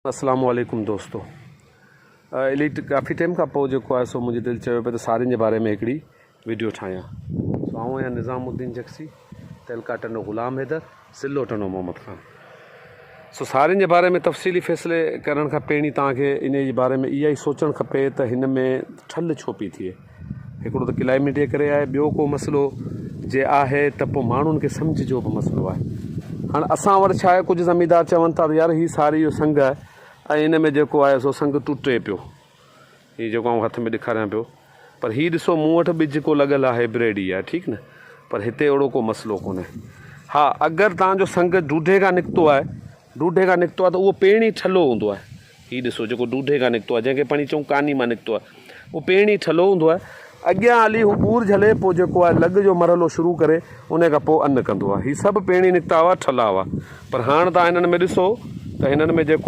اسلام عليڪم دوستو اليٽ ڪافي ٽائيم کان پوء جيڪو آهي سو منهنجي دل چيو پيو ته سارين جي باري ۾ هڪڙي ويڊيو ٺاهيان سو آئون آهيان نظام الدين جگسي تعلقه ٽنڊو غلام حيدر ضلعو ٽنڊو محمد خان سو سارين جي باري ۾ تفصيلي فيصلي ڪرڻ کان پهرين توهان کي ان جي باري ۾ اها ئي سوچڻ کپي ته هن ۾ ٺل ڇو پئي ٿئي هڪڙو ته ڪلائميٽ جي ڪري آهي ٻيو ڪو مسئلو جي آهي ته پوء ماڻهن کي سمجهه جو به مسئلو آهي هاڻ اسان وٽ ڇا آهي ڪجهه زميندار چون ٿا ته يار هي ساري جو سنگ آهي ۽ ان ۾ جيڪو آهي سو سنگ ٽٽي پيو هي جيڪو آئون هٿ ۾ ڏيکاريان پيو پر هي ڏسو مون وٽ ٻج ڪو لڳل آهي بريڊ ئي آهي ٺيڪ نه پر هتي اهڙو ڪو مسئلو ڪونهي ها اگر تان جو سنگ ڊوڍي کان نڪتو آهي ڊوڍي کان نڪتو آهي ته اهو پيڻ ئي ٺلهو هوندو آهي هي ڏسو جيڪو ڊوڍي کان نڪتو آهي جنهن کي پڻي چئون ڪاني مان نڪتو آهي اهو پيڻ ئي ٺلهو هوندو آهي اڳيان هلي هو ٻور جهلي پوء جيڪو آهي لڳ جو مرحلو شروع ڪري ان کان پوء ان ڪندو آهي هي سڀ پيڻ ئي نڪتا هئا ٺلها هئا پر هاڻ توهان هنن ۾ ڏسو ته هنن ۾ جيڪو.